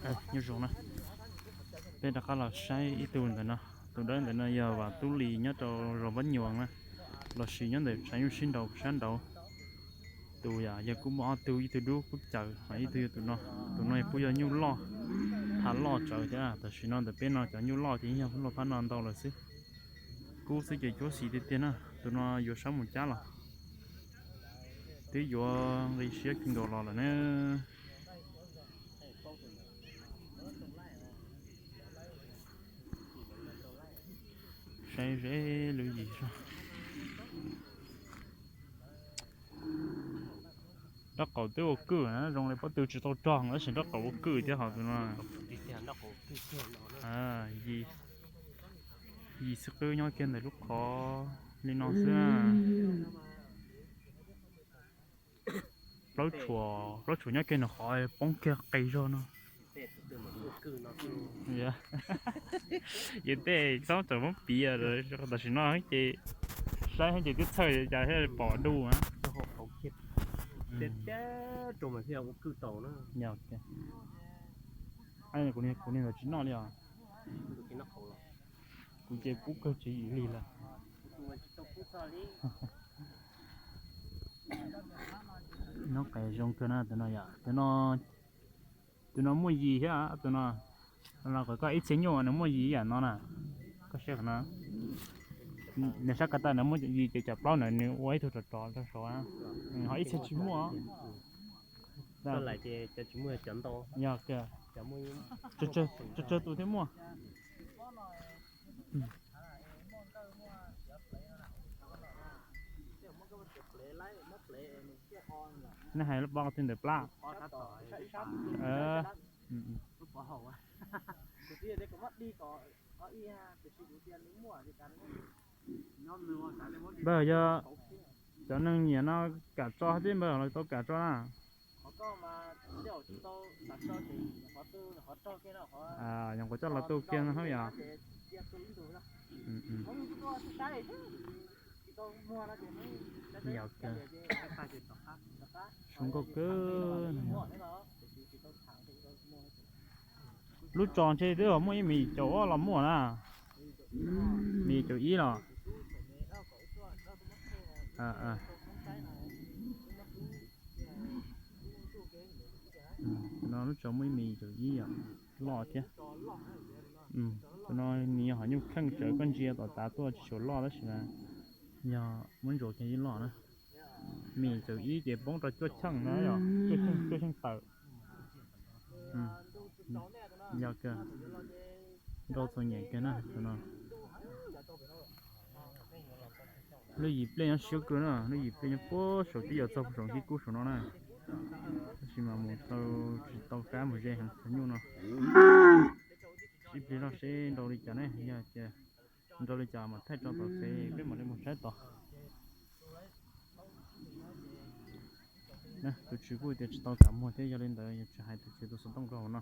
Nyob zoo na, peb rov qab los saib ib tug ntawm no. Tus dawb ntawm no yog Vam Tub Lis nyob rau zos Npab Nyuas na, los sis nyob ntawm tshav nyuj sib nraus sab nraud. Tus yog kuj muaj ob tug, ib tug dub kub caws, ib tug yog tus no. Tus no kuj yog nyuj loj, thav loj tsawv thiab. Tam sim no ntawm peb no cov nyuj loj ces yog loj phab no ntau lawm xwb. Kub xwb ces cuab xim tiag tiag na. Tus no yuav sab mus cab los twb yuav nqi siab kawg nkaus los lawm na. Saib ze lub yim zog. Nraub qaum twb ua kwj na, zoo li pob tw tsis tau rog tab sis nraub qaum ua kwj thiab hos tus no. Yim xwb qwb nyob kiag ntawm lub qhov li no xwb. Plaub tshuam, plaub tshuam nyob kiag nws qhov poob kiag qis zog no. Yog tej txhob txawm muab piv, tam sim no ces saib ces twb txhawj cas thiaj pom du na. Kuv niag ntawd tsis noj li os. Kuv ces kub kawg tsis yim li lawm. Nyob qes zoo kawg na tus no yom. Tus no muaj yim thiab tus no. Los kom koj ib txhia nyuaj nws muaj yim yam no na. Koj saib qhov no. Nws sab ko taw nws muaj yim ces cov plaub ntawd nws ua ib tug rov rov rau saud. Ho ib txhia tsis muaj. Yog, tsawg tsawg tus thiaj muaj. Nej hais lub pob twg ntawm plab? Npawg, yog cov neeg nyiam no kam tso thiab npawg, los tau kam tso na. Nyuam qhuav coj los tu kiag no hab yom. Zoo nkauj kawg. Lub tso ntshe twb muaj ib me caum ob los muaj na. Me caum ib los. No lub tso muaj ib me caum ib yom, loj thiab. Tus no nws yog hom nyuj kheej tsawv, koj ntsia tom tav tuaj tsis tshua loj tab sis mas yog muab ntsuas kiag yeej loj na. Me caum ib ces poob rau cuaj cheej na yom, cuaj cheej tawm. Yog kawg, nrau txom nyem kawg na tus no. Lub yim pliaj nyob siab kawg na, lub yim pliaj nyob puag saum twb yuav txog saum nqi kub saum no na. Tab sis mas mus tau tsis tau kab mus ze heev cov nyuj no. Sib pliag zoj seb nrau li cas ne, yog tias nrau li cas mam thaij tso tom tsev peb mam li mus saib tod. Tus tswv kuj tias tsis tau kam muag thiab, yog li ntawd yuav tsis hais tus tswv tus xov tooj rau hauv no.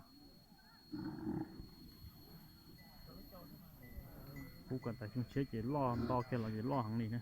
Kuv kom tas xyoo tshiab ces loj nto kiag los ces loj heev li na.